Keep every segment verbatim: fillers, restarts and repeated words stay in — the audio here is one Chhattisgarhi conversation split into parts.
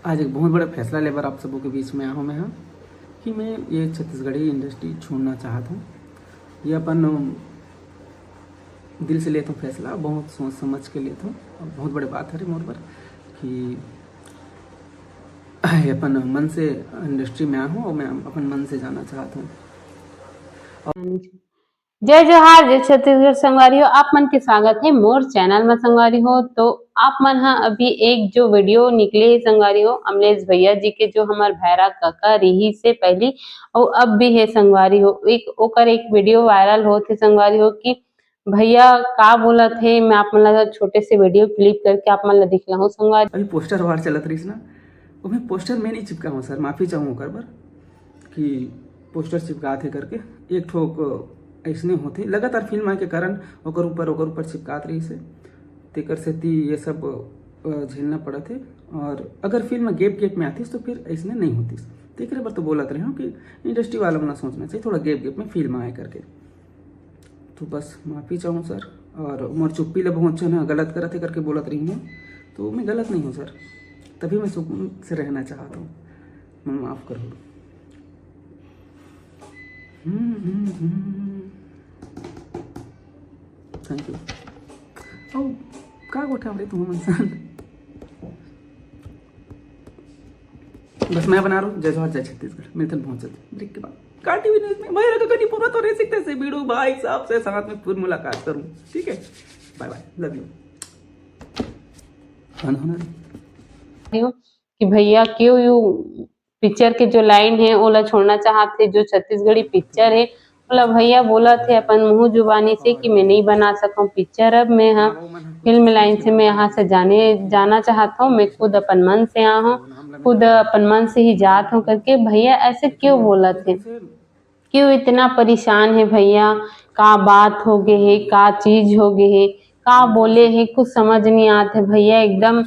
आज एक बहुत बड़ा फैसला लेबर आप सबों के बीच में आया हूँ मैं, हाँ, कि मैं ये छत्तीसगढ़ी इंडस्ट्री छोड़ना चाहत हूँ। ये अपन, अम, दिल से लेत हूँ फैसला, बहुत सोच समझ के लेत हूँ। और बहुत बड़े बात हरे मोर बर कि ये अपन मन से इंडस्ट्री में आया हूँ और मैं अपन मन से जाना चाहत हूँ। जय जोहार, जय छत्तीसगढ़ संगवारी हो, आप मन के स्वागत है मोर चैनल में संगवारी हो। तो आप मन हा अभी एक जो वीडियो निकले है संगवारी हो, अमलेश भैया जी के, जो हमर भैरा कका रही से पहली और अब भी है संगवारी हो, एक ओकर एक वीडियो वायरल होत है संगवारी हो कि भैया का बोलत है। मैं आप मन ला छोटे से वीडियो क्लिप करके आप मन ला दिखला हूँ संगवारी। अभी पोस्टर वार चलत रहीस ना, ओमे पोस्टर में नहीं चिपका हूँ सर, माफ़ी चाहूँ ओकर बर कि पोस्टर चिपकात हे करके। एक ठोक ऐसने होथे, लगातार फिल्म आए के कारण ओकर ऊपर ओकर ऊपर चिपकात रहीस हे, तेकर सेती ये सब अ, झेलना पड़त हे। और अगर फिल्म गैप गैप में आतीस तो फिर ऐसने नहीं होतीस। तेकरे बर तो बोलत रहे हूँ कि इंडस्ट्री वाला मन ला सोचना चाहिए थोड़ा गैप गैप में फिल्म आए करके। तो बस माफ़ी चाहूँ सर, और मोर चुप्पी ला बहुत झन गलत करत हे करके बोलत रही हूँ, तो मैं गलत नहीं हूँ सर, तभी मैं सुकून से रहना चाहता हूँ। मैं माफ़ करो। हम्म हम्म हम्म। Thank you. ओ, का गोठा हमरे तुम मन सन। बस मैं बना रहा हूँ। जय जोहार, जय छत्तीसगढ़। मिलते हैं बहुत जल्दी ब्रेक के बाद। का टीवी न्यूज़ में। भाई रखा कहीं पूरा तो नहीं सीखते से वीडियो भाई साहब से साथ में फिर मुलाकात करूँ। ठीक है, बाय बाय, लव यू। खाना होना कि भैया क्यों यू पिक्चर के जो लाइन है ओला छोड़ना चाहत हे, जो छत्तीसगढ़ी पिक्चर है ओला भैया बोलत हे अपन मुंह जुबानी से कि मैं नहीं बना सकूं पिक्चर, अब मैं हा फिल्म लाइन से मैं यहाँ से जाने जाना चाहत हूँ, मैं खुद अपन मन से आ हूँ, खुद अपन मन से ही जात हूँ करके भैया ऐसे क्यों बोलत हे? क्यों इतना परेशान है भैया? का बात हो गए है, का चीज हो गए है, का बोले है, कुछ समझ नहीं आत है भैया। एकदम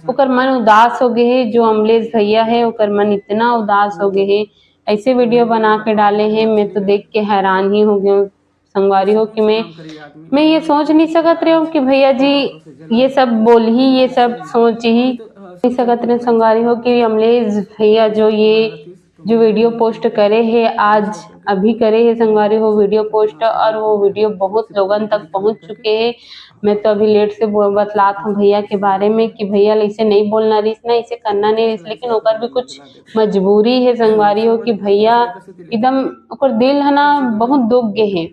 ओकर मन उदास हो गए है, जो अमलेश भैया है ओकर मन इतना उदास हो गए है, ऐसे वीडियो बना के डाले है। मैं तो देख के हैरान ही हो गया हूँ संगवारी हो कि मैं मैं ये सोच नहीं सकत रहे हूँ कि भैया जी ये सब बोल ही, ये सब सोच ही नहीं सकत रहे संगवारी हो कि अमलेश भैया जो ये जो वीडियो पोस्ट करे है, आज अभी करे है संगवारी हो वीडियो पोस्ट, और वो वीडियो बहुत लोगन तक पहुंच चुके है। मैं तो अभी लेट से बो- बतलात हूँ भैया के बारे में कि भैया ऐसे नहीं बोलना रहीस ना, ऐसे करना नहीं रहीस, लेकिन ओकर भी कुछ मजबूरी है संगवारी हो कि भैया एकदम ओकर दिल है ना बहुत दुख गे है,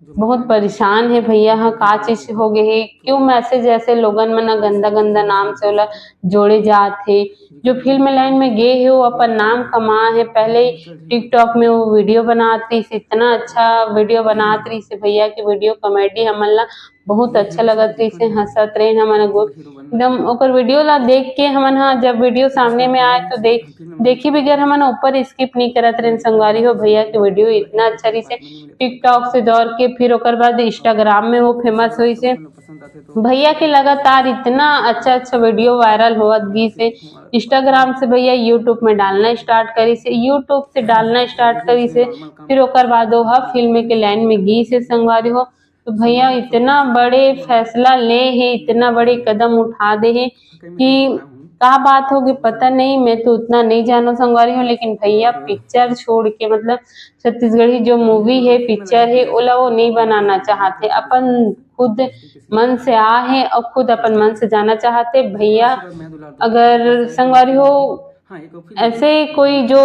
बहुत परेशान है भैया हा, का चीज हो गए है, क्यों मैसेज ऐसे लोगन मन गंदा गंदा नाम से ओला जोड़े जात है। जो फिल्म लाइन में गे है वो अपन नाम कमा है, पहले टिकटॉक में वो वीडियो बनात रहीस, इतना अच्छा वीडियो बनात रहीस भैया की वीडियो कॉमेडी हमन ला बहुत अच्छा लगत रहीस, हंसत रहे हमन गो एकदम ओकर वीडियो ला देख के हमन हा जब वीडियो सामने में आए तो देख देखी बगैर हमन ऊपर स्किप नहीं करत रहे संगवारी हो। भैया के वीडियो इतना अच्छा रहीस टिकटॉक से दौड़ के, फिर ओकर बाद इंस्टाग्राम में वो फेमस होइस। भैया के लगातार इतना अच्छा अच्छा वीडियो वायरल होवत गिस हे इंस्टाग्राम से, भैया यूट्यूब में डालना स्टार्ट करिस हे, यूट्यूब से डालना स्टार्ट करिस हे, फिर ओकर बाद वो ह फिल्म के लाइन में गिस हे संगवारी हो। तो भैया इतना बड़े फैसला ले हे, इतना बड़े कदम उठा दे हे कि का बात होगे पता नहीं, मैं तो उतना नहीं जानो संगवारी हो, लेकिन भैया पिक्चर छोड़ के मतलब छत्तीसगढ़ी जो मूवी है पिक्चर है ओला वो नहीं बनाना चाहत हे, अपन खुद मन से आ हे और खुद अपन मन से जाना चाहत हे भैया। अगर संगवारी हो ऐसे कोई जो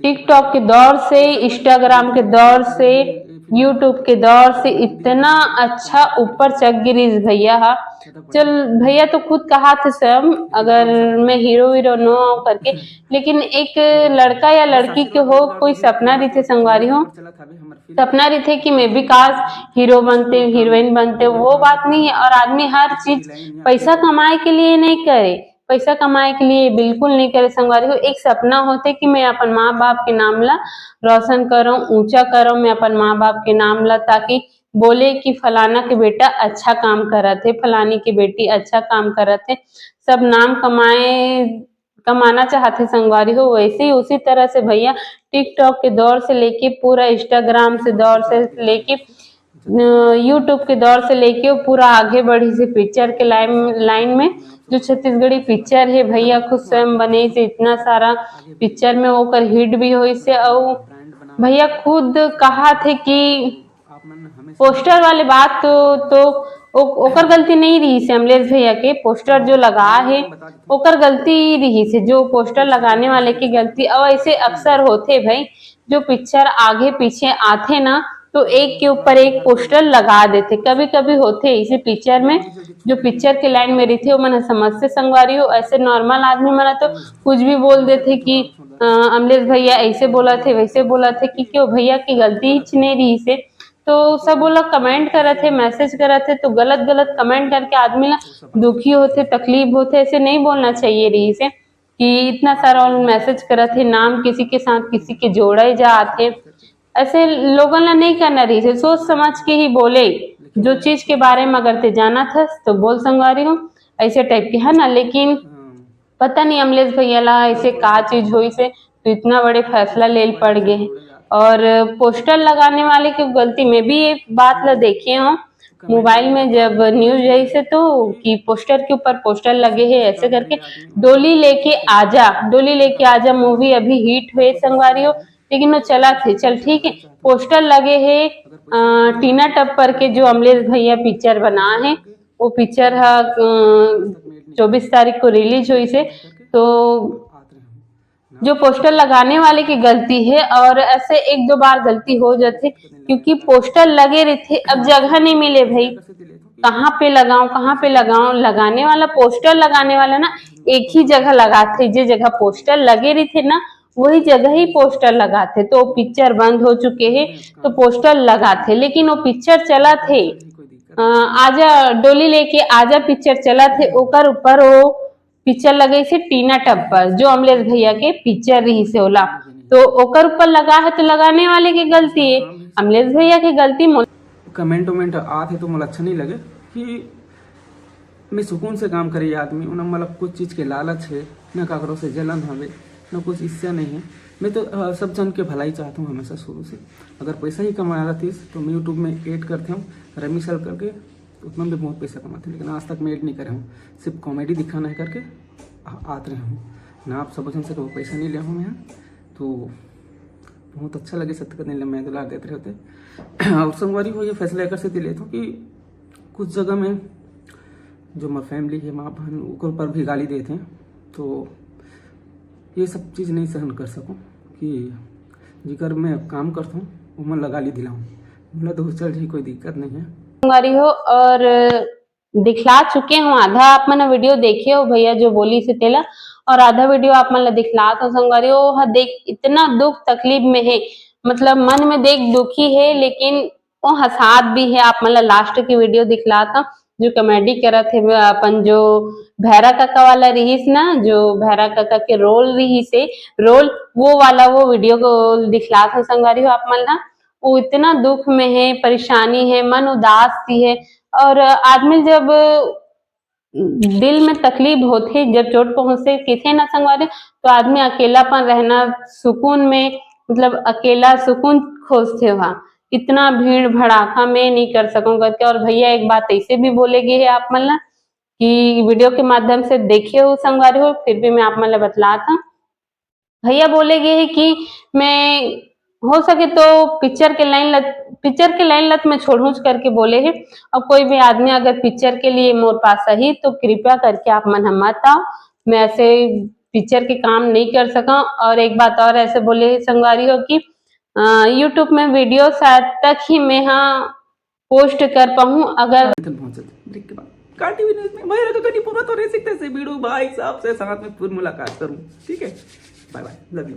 टिकटॉक के दौर से, इंस्टाग्राम के दौर से, यूट्यूब के दौर से इतना अच्छा ऊपर चढ़ गिरिस भैया हा। चल भैया तो खुद कहा थे स्वयं अगर मैं हीरो वीरो नो आऊं करके, लेकिन एक लड़का या लड़की के हो कोई सपना रहिथे संगवारी हो, सपना रहिथे कि मैं भी काश हीरो बनते हीरोइन बनते, वो बात नहीं है। और आदमी हर चीज पैसा कमाए के लिए नहीं करे, पैसा कमाए के लिए बिल्कुल नहीं करे संगवारी हो। एक सपना होते कि मैं अपन माँ बाप के नाम ला रोशन करूँ, ऊंचा करूँ मैं अपन माँ बाप के नाम ला, ताकि बोले कि फलाना के बेटा अच्छा काम करत हे, फलानी के बेटी अच्छा काम करत हे, सब नाम कमाए कमाना चाहत हे संगवारी हो। वैसे ही उसी तरह से भैया टिकटॉक के दौर से लेके पूरा इंस्टाग्राम से दौर से लेके YouTube के दौर से लेके वो पूरा आगे बढ़िस हे पिक्चर के लाइन लाइन में। जो छत्तीसगढ़ी पिक्चर हे, भैया खुद स्वयं बने से इतना सारा पिक्चर में ओकर हिट भी होइस हे। अउ भैया खुद कहा थे कि पोस्टर वाले बात तो, तो ओ, ओकर गलती नहीं रहिस हे, अमलेश भैया के पोस्टर जो लगा हे ओकर गलती रहिस हे, जो पोस्टर लगाने वाले की गलती। अउ ऐसे अक्सर होथे भाई, जो पिक्चर आगे पीछे आथे ना, तो एक के ऊपर एक पोस्टर लगा देथे। कभी कभी होथे इसे पिक्चर में, जो पिक्चर के लाइन में रहिथे ओमन ह समझथे संगवारी हो। ऐसे नॉर्मल आदमी मन ह तो कुछ भी बोल देथे कि अ, अमलेश भैया ऐसे बोलत हे, वैसे बोलत हे, कि क्यों भैया की गलती ही नहीं रहिस हे। तो सब वो लोग कमेंट करत हे, मैसेज करत हे, तो गलत गलत कमेंट करके आदमी ला दुखी होथे, तकलीफ होथे। ऐसे नहीं बोलना चाहिए रहिस हे कि इतना सारा मैसेज करत हे, नाम किसी के साथ किसी के जोड़े जात हे। ऐसे लोगन ला नहीं करना रहिस हे, सोच समझ के ही बोले। जो चीज के बारे में अगर ते जानत हस तो बोल संगवारी हो, ऐसे टाइप के है ना। लेकिन पता नहीं अमलेश भैया ला ऐसे का चीज होइस हे, तो इतना बड़े फैसला लेल पड़ गए। और पोस्टर लगाने वाले की गलती, मैं भी ये बात ला देखे हूँ मोबाइल में, जब न्यूज आई से, तो कि पोस्टर के ऊपर पोस्टर लगे हे ऐसे करके। डोली लेके आजा, डोली लेके आजा मूवी अभी हिट हुए संगवारी हो, लेकिन वो चला थे, चल ठीक है। पोस्टर लगे हे अ, टीना टप्पर के, जो अमलेश भैया पिक्चर बना है, वो पिक्चर ह चौबीस तारीख को रिलीज हुई से। तो जो पोस्टर लगाने वाले की गलती है, और ऐसे एक दो बार गलती हो जाथे, क्योंकि पोस्टर लगे रहिथे, अब जगह नहीं मिले भाई, कहाँ पे लगाऊं, कहाँ पे लगाऊं। लगाने वाला, पोस्टर लगाने वाला ना एक ही जगह लगाथे, जे जगह पोस्टर लगे रहिथे ना, वही जगह ही पोस्टर लगाथे। तो पिक्चर बंद हो चुके हे, तो पोस्टर लगाथे, लेकिन वो पिक्चर चलत हे। अ, आजा डोली लेके आजा पिक्चर चलत हे, ओकर ऊपर वो पिक्चर लगइस हे टीना टप्पर, जो अमलेश भैया के पिक्चर रहिस हे ओला। तो ओकर ऊपर लगा है तो लगाने वाले की गलती है, अमलेश भैया की गलती मोला। कमेंट वमेंट आत हे तो मोला अच्छा नहीं लगे कि मैं सुकून से काम करे आदमी हूँ, ना मतलब कुछ चीज़ के लालच है, ना काकरो से जलन हवे, ना कुछ ईर्ष्या नहीं है। मैं तो अ, सब जन के भलाई चाहता हूँ हमेशा शुरू से। अगर पैसा ही कमाना रहतीस तो मैं यूट्यूब में एड करते हूँ, रमी सर करके, उतना भी बहुत पैसा कमाते हैं, लेकिन आज तक मैं एड नहीं करे हूँ, सिर्फ कॉमेडी दिखाना है करके आ- आत रहे हूँ ना। आप सब जन से कभी पैसा नहीं लिया हूँ मैं यहाँ, तो बहुत अच्छा लगे सत्य करने ले मैं दुलार देते रहते। और संगवारी हो ये फैसला एकर से लेता हूँ कि कुछ जगह में जो मोर फैमिली है, माँ बहन, ओकर ऊपर भी गाली देते हैं, तो ये सब चीज़ नहीं सहन कर सकूँ कि जिकर मैं काम करता हूँ वो मन ला गाली दिलाऊँ। बोला तो चल ठीक, कोई दिक्कत नहीं है। संगवारी हो, और दिखला चुके हूँ आधा, आप मन वीडियो देखे हो भैया जो बोलिस हे तेला, और आधा वीडियो आप मन ला दिखलात हूँ संगवारी हो। ओह देख, इतना दुख तकलीफ में है, मतलब मन में देख दुखी है, लेकिन वो हंसात भी है। आप मन ला लास्ट की वीडियो दिखलात हूँ, जो कॉमेडी करत हे, अपन जो भैरा काका वाला रहिस ना, जो भैरा काका के रोल रहिस हे, रोल, वो वाला वो वीडियो को दिखलात हूँ संगवारी हो आप मन ला। वो इतना दुख में है, परेशानी है, मन उदास सी है। और आदमी जब दिल में तकलीफ होथे, जब चोट पहुंचथे किथे ना संगवारी, तो आदमी अकेलापन रहना, सुकून में, मतलब अकेला सुकून खोजथे वहाँ। इतना भीड़ भड़ाका में नहीं कर सकूं करके। और भैया एक बात ऐसे भी बोले गए है आप मन ला कि वीडियो के माध्यम से देखे हो संगवारी हो, फिर भी मैं आप मन ला बतलात हूँ। भैया बोले गए है कि मैं हो सके तो पिक्चर के लाइन लत पिक्चर के लाइन लत मैं छोड़ूंच करके बोले है। और कोई भी आदमी अगर पिक्चर के लिए मोर पास आही तो कृपया करके आप मन ह मत आओ, मैं ऐसे पिक्चर के काम नहीं कर सका। और एक बात और ऐसे बोले है संगवारी हो कि यूट्यूब में वीडियो शायद तक ही मैं हाँ पोस्ट कर पाऊँ। अगर पहुंचत ब्रेक के बाद कार टीवी न्यूज में भैरा काका नहीं पूरा तो रह सकते से भिड़ूं भाई साहब से साथ में फिर मुलाकात करूं, ठीक है, बाय बाय, लव यू।